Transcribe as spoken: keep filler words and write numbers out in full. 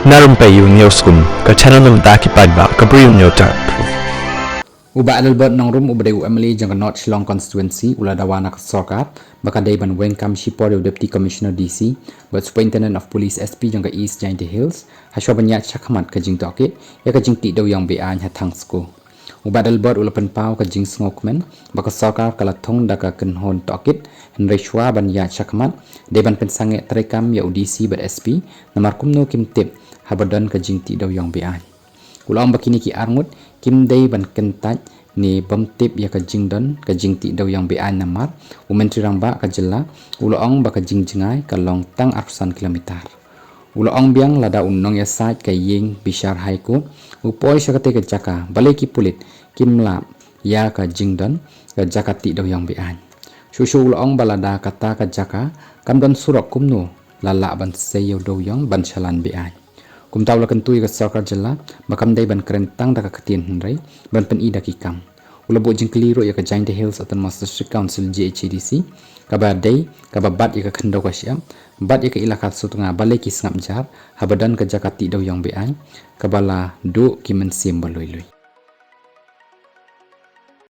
Na Rympei U News Kum, ka channel na bynta ki paidbah ka Bri U News Tap. U Bah Adelbert Nongrum uba dei u M L A jong ka North Shillong Constituency u la dawa na ka sorkar ba ka dei ban weng kam shipor ïa u Deputy Commissioner D C bad Superintendent of Police S P jong ka East Jaintia Hills hashwa ban ïaid shakhmat ka jingtohkit ïa ka jingtih dewiong be-aiñ ha Thangsku. U Bah Adelbert u la pynpaw ka jingsngewkmen ba ka sorkar ka la thung da ka kynhun tohkit, hynrei shwa ban ïaid shakhmat dei ban pynsangeh treikam ïa u D C bad S P namar kumno kim tip haba don ka jingtih dewiong be-aiñ. U la ong ba kine ki arngut kim dei ban kyntait ne bym tip ïa ka jingdon ka jingtih dewiong be-aiñ namar u Myntri Rangbah ka jylla u la ong ba ka jingjngai ka long tang arphew san kilometer. U la ong biang lada u nongïasaid ka ïing bishar High Court u poi sha katei ka jaka, balei ki pulit kim lap ïa ka jingdon ka jaka tih dewiong be-aiñ. Shuh shuh u la ong ba lada kata ka jaka kam don surok, kumno la lah ban sei ïa u dewiong ban shalan be-aiñ. Kumta u la kyntu ïa ka sorkar jylla ba kam dei ban kren tang da ka ktien hynrei ban pyni da ki kam. U la buh jingkylli ruh ïa ka Jaintia Hills Autonomous District Council, J H A D C, kaba dei kaba bat ïa ka khyndew ka shyiap bad ïa ka Elaka Sutnga, balei ki sngap jar haba don ka jaka tih dewiong be-aiñ kaba la duh ki mynsiem ba lui lui.